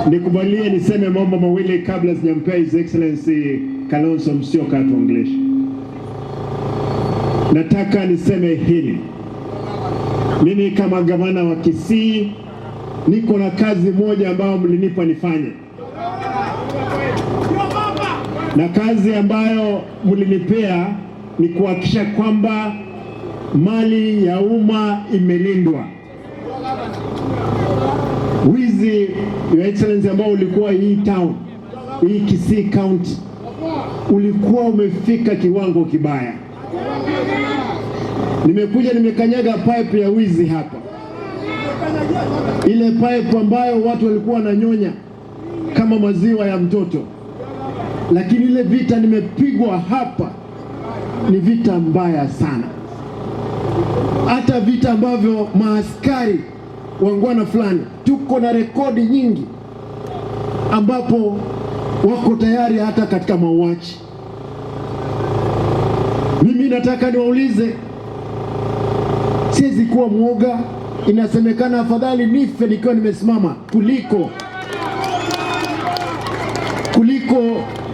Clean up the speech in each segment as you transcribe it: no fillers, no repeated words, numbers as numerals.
Nikubalie niseme mambo mawili kabla sijampea His Excellency Kalonzo Musyoka atuongeleshe. Nataka niseme hili. Mimi kama gavana wa Kisii niko na kazi moja ambayo mlinipa nifanye, na kazi ambayo mlinipea ni kuhakikisha kwamba mali ya umma imelindwa. Wizi, Your Excellency, ambao ulikuwa hii town hii Kisii County ulikuwa umefika kiwango kibaya. Nimekuja nimekanyaga pipe ya wizi hapa, ile pipe ambayo watu walikuwa wananyonya kama maziwa ya mtoto, lakini ile vita nimepigwa hapa ni vita mbaya sana, hata vita ambavyo maaskari wangwana fulani, tuko na rekodi nyingi ambapo wako tayari hata katika mauaji. Mimi nataka niwaulize, siwezi kuwa mwoga. Inasemekana afadhali nife nikiwa nimesimama kuliko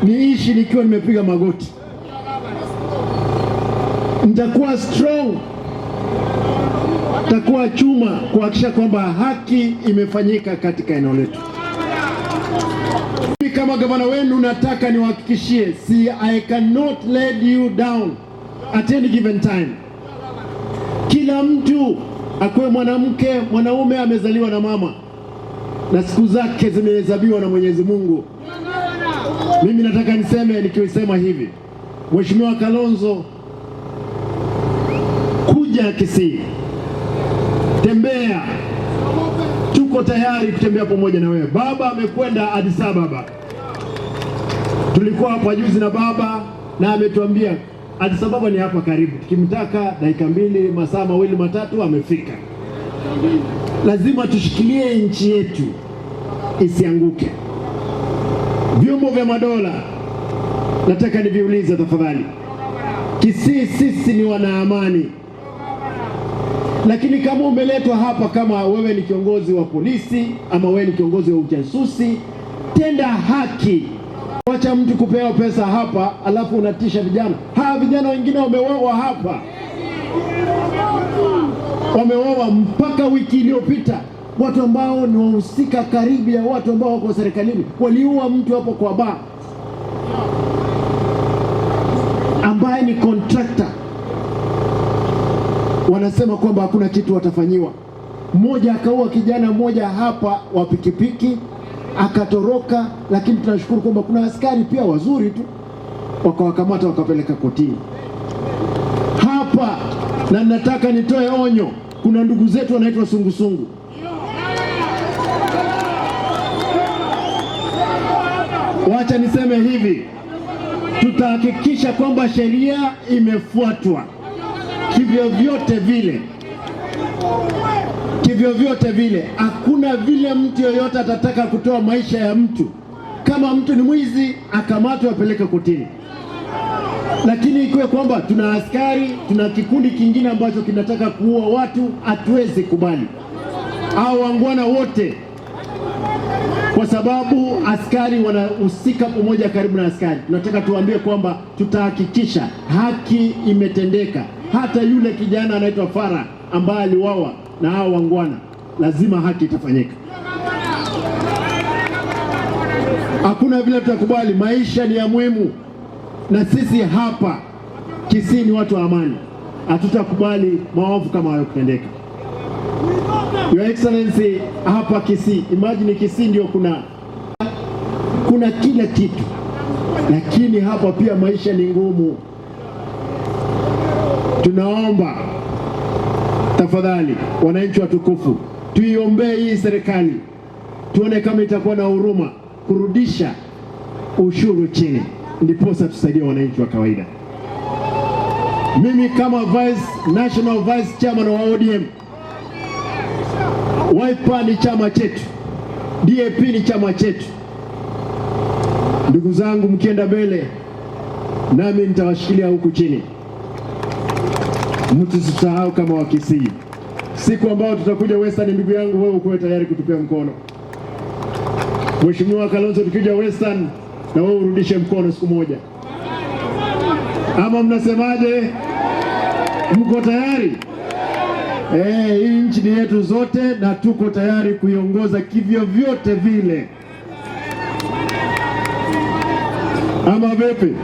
niishi nikiwa nimepiga magoti. Nitakuwa strong, nitakuwa chuma kuhakikisha kwamba haki imefanyika katika eneo letu. Mimi kama gavana wenu nataka niwahakikishie, see, I cannot let you down at any given time. Kila mtu akuwe mwanamke, mwanaume, amezaliwa na mama na siku zake zimehesabiwa na Mwenyezi Mungu. Mimi nataka niseme, nikisema hivi, Mheshimiwa Kalonzo, kuja Kisii, tembea, tuko tayari kutembea pamoja na wewe. Baba amekwenda Addis Ababa, tulikuwa hapa juzi na baba na ametuambia Addis Ababa ni hapa karibu, tukimtaka dakika 2, masaa 2 3 amefika. Lazima tushikilie nchi yetu isianguke. Vyombo vya madola nataka niviulize tafadhali. Kisii sisi ni wana amani, lakini kama umeletwa hapa kama wewe ni kiongozi wa polisi ama wewe ni kiongozi wa ujasusi, tenda haki. Wacha mtu kupewa pesa hapa alafu unatisha vijana. Hawa vijana wengine wameuawa hapa, wameuawa mpaka wiki iliyopita. Watu ambao ni wahusika karibu ya watu ambao wako serikalini waliua mtu hapo kwa baa ambaye ni contractor. Wanasema kwamba hakuna kitu watafanyiwa. Mmoja akaua kijana mmoja hapa wa pikipiki akatoroka, lakini tunashukuru kwamba kuna askari pia wazuri tu wakawakamata wakapeleka kotini hapa. Na nataka nitoe onyo, kuna ndugu zetu wanaitwa sungusungu. Wacha niseme hivi, tutahakikisha kwamba sheria imefuatwa kivyovyote vile, kivyovyote vile. Hakuna vile mtu yoyote atataka kutoa maisha ya mtu. Kama mtu ni mwizi, akamatwe apeleke kotini. Lakini ikiwe kwamba tuna askari, tuna kikundi kingine ambacho kinataka kuua watu, hatuwezi kubali. Hao wangwana wote, kwa sababu askari wanahusika pamoja karibu na askari, tunataka tuambie kwamba tutahakikisha haki imetendeka. Hata yule kijana anaitwa Farah ambaye aliuawa na hao wangwana, lazima haki itafanyika. Hakuna vile tutakubali. Maisha ni ya muhimu, na sisi hapa Kisii ni watu wa amani, hatutakubali maovu kama hayo kutendeka. Your Excellency, hapa Kisii, imagine Kisii ndio kuna kila kitu, lakini hapa pia maisha ni ngumu. Tunaomba tafadhali, wananchi watukufu, tuiombee hii serikali, tuone kama itakuwa na huruma kurudisha ushuru chini, ndiposa tusaidie wananchi wa kawaida. Mimi kama National Vice Chairman wa ODM, Wiper ni chama chetu, DAP ni chama chetu. Ndugu zangu, mkienda mbele nami nitawashikilia huku chini. Mtusisahau kama Wakisii. Siku ambayo tutakuja Western, ndugu yangu, wewe ukuwe tayari kutupea mkono. Mheshimiwa Kalonzo, tukija Western na wewe urudishe mkono siku moja, ama mnasemaje? Mko tayari? Eh, hii nchi ni yetu zote na tuko tayari kuiongoza kivyo vyote vile, ama vipi?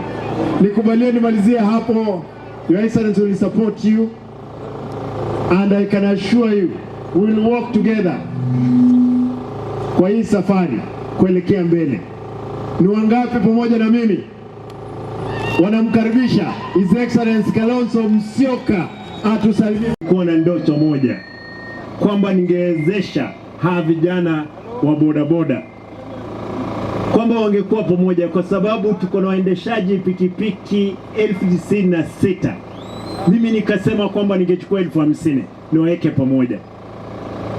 Nikubalie nimalizie hapo. Your Excellency, will support you and I can assure you we will work together kwa hii safari kuelekea mbele. Ni wangapi pamoja na mimi wanamkaribisha His Excellency Kalonzo Musyoka atusalimie? Kuwa na ndoto moja kwamba ningewezesha hawa vijana wa bodaboda kwamba wangekuwa pamoja, kwa sababu tuko na waendeshaji pikipiki 96,000. Mimi nikasema kwamba ningechukua 50,000 niwaweke pamoja.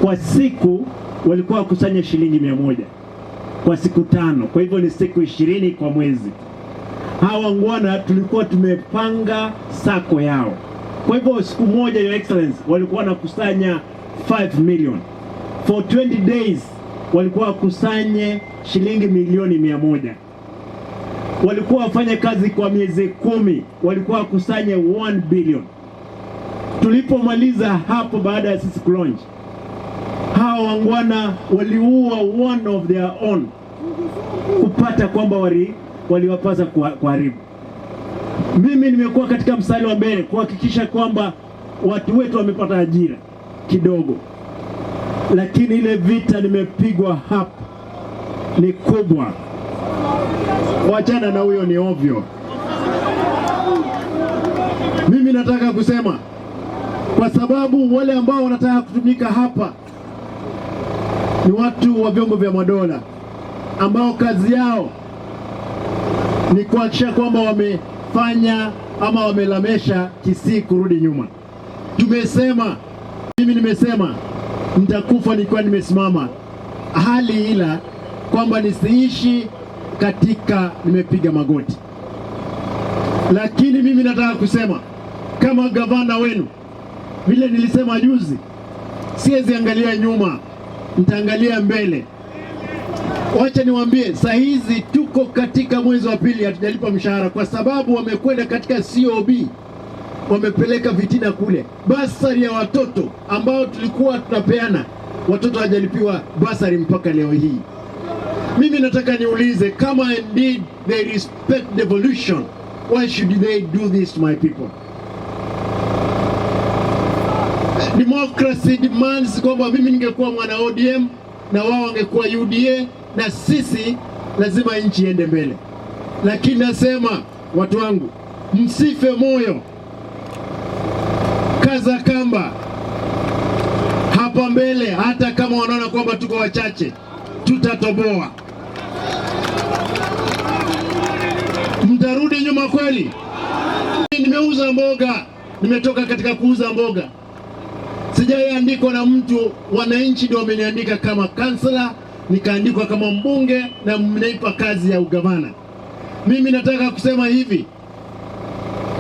Kwa siku walikuwa wakusanya shilingi 100 kwa siku 5, kwa hivyo ni siku 20 kwa mwezi. Hawa wangwana tulikuwa tumepanga SACCO yao, kwa hivyo siku moja, Your Excellency, walikuwa wanakusanya 5 million for 20 days walikuwa wakusanye shilingi milioni 100. Walikuwa wafanye kazi kwa miezi 10, walikuwa wakusanye 1 billion. Tulipomaliza hapo, baada ya sisi kulaunch, hawa wangwana waliua one of their own kupata kwamba waliwapasa kuharibu. Mimi nimekuwa katika mstari wa mbele kuhakikisha kwamba watu wetu wamepata ajira kidogo, lakini ile vita nimepigwa hapa ni kubwa. Wachana na huyo, ni ovyo. Mimi nataka kusema kwa sababu wale ambao wanataka kutumika hapa ni watu wa vyombo vya madola ambao kazi yao ni kuhakikisha kwamba wamefanya ama wamelamesha Kisii kurudi nyuma. Tumesema, mimi nimesema nitakufa nikiwa nimesimama, hali ila kwamba nisiishi katika nimepiga magoti. Lakini mimi nataka kusema kama gavana wenu, vile nilisema juzi, siwezi angalia nyuma, nitaangalia mbele. Wacha niwaambie, saa hizi tuko katika mwezi wa pili, hatujalipa mshahara kwa sababu wamekwenda katika COB, wamepeleka fitina kule. Bursary ya watoto ambao tulikuwa tunapeana, watoto hawajalipiwa bursary mpaka leo hii. Mimi nataka niulize kama indeed they respect devolution, why should they do this to my people? Democracy demands kwamba mimi ningekuwa mwana ODM na wao wangekuwa UDA na sisi lazima nchi iende mbele. Lakini nasema watu wangu, msife moyo, kaza kamba hapa mbele. Hata kama wanaona kwamba tuko wachache, tutatoboa. Mtarudi nyuma kweli? Nimeuza mboga, nimetoka katika kuuza mboga, sijaiandikwa na mtu. Wananchi ndio wameniandika kama kansela, nikaandikwa kama mbunge na mnaipa kazi ya ugavana. Mimi nataka kusema hivi,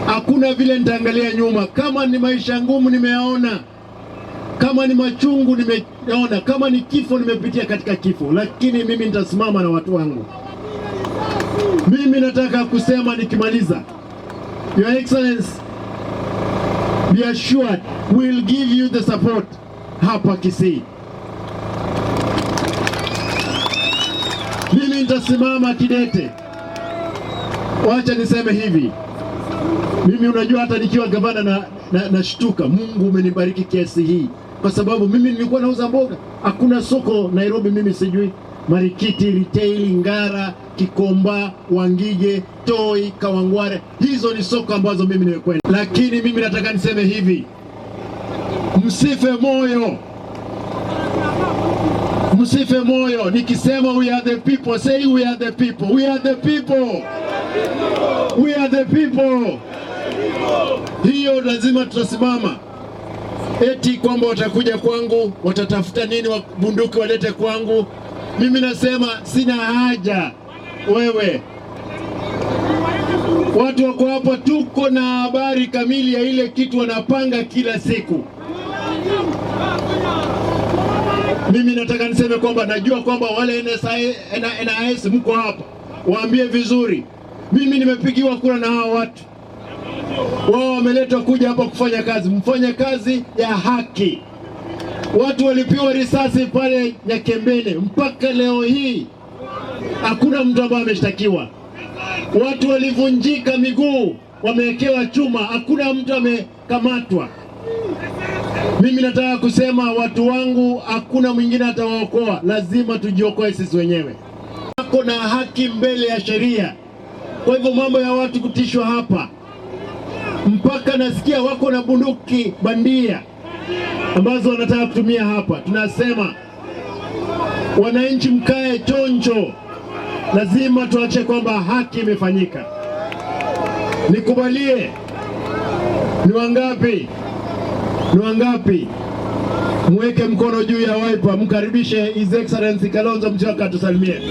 hakuna vile nitaangalia nyuma. Kama ni maisha ngumu nimeyaona, kama ni machungu nimeona, kama ni kifo nimepitia katika kifo, lakini mimi nitasimama na watu wangu. Mimi nataka kusema nikimaliza, Your Excellency, be assured we'll give you the support hapa Kisii. Mimi nitasimama kidete. Wacha niseme hivi, mimi unajua, hata nikiwa gavana na nashtuka, Mungu umenibariki kiasi hii, kwa sababu mimi nilikuwa nauza mboga, hakuna soko Nairobi mimi sijui Marikiti, Retail, Ngara, Kikomba, Wangige, Toi, Kawangware, hizo ni soko ambazo mimi nimekwenda. Lakini mimi nataka niseme hivi, msife moyo, msife moyo. Nikisema we are the people, say we are the people, we are the people, we are the people. Hiyo lazima tutasimama. Eti kwamba watakuja kwangu watatafuta nini, bunduki walete kwangu. Mimi nasema sina haja wewe. Watu wako hapa, tuko na habari kamili ya ile kitu wanapanga kila siku. Mimi nataka niseme kwamba najua kwamba wale NSI, NIS mko hapa, waambie vizuri, mimi nimepigiwa kura na hawa watu, wao wameletwa kuja hapa kufanya kazi. Mfanye kazi ya haki. Watu walipigwa risasi pale Nyakembene, mpaka leo hii hakuna mtu ambaye ameshtakiwa. Watu walivunjika miguu, wamewekewa chuma, hakuna mtu amekamatwa. Mimi nataka kusema watu wangu, hakuna mwingine atawaokoa, lazima tujiokoe sisi wenyewe. Wako na haki mbele ya sheria. Kwa hivyo mambo ya watu kutishwa hapa, mpaka nasikia wako na bunduki bandia ambazo wanataka kutumia hapa. Tunasema wananchi, mkae chonjo, lazima tuache kwamba haki imefanyika. Nikubalie, ni wangapi? Ni wangapi? Mweke mkono juu ya Wiper, mkaribishe His Excellency Kalonzo Musyoka atusalimie.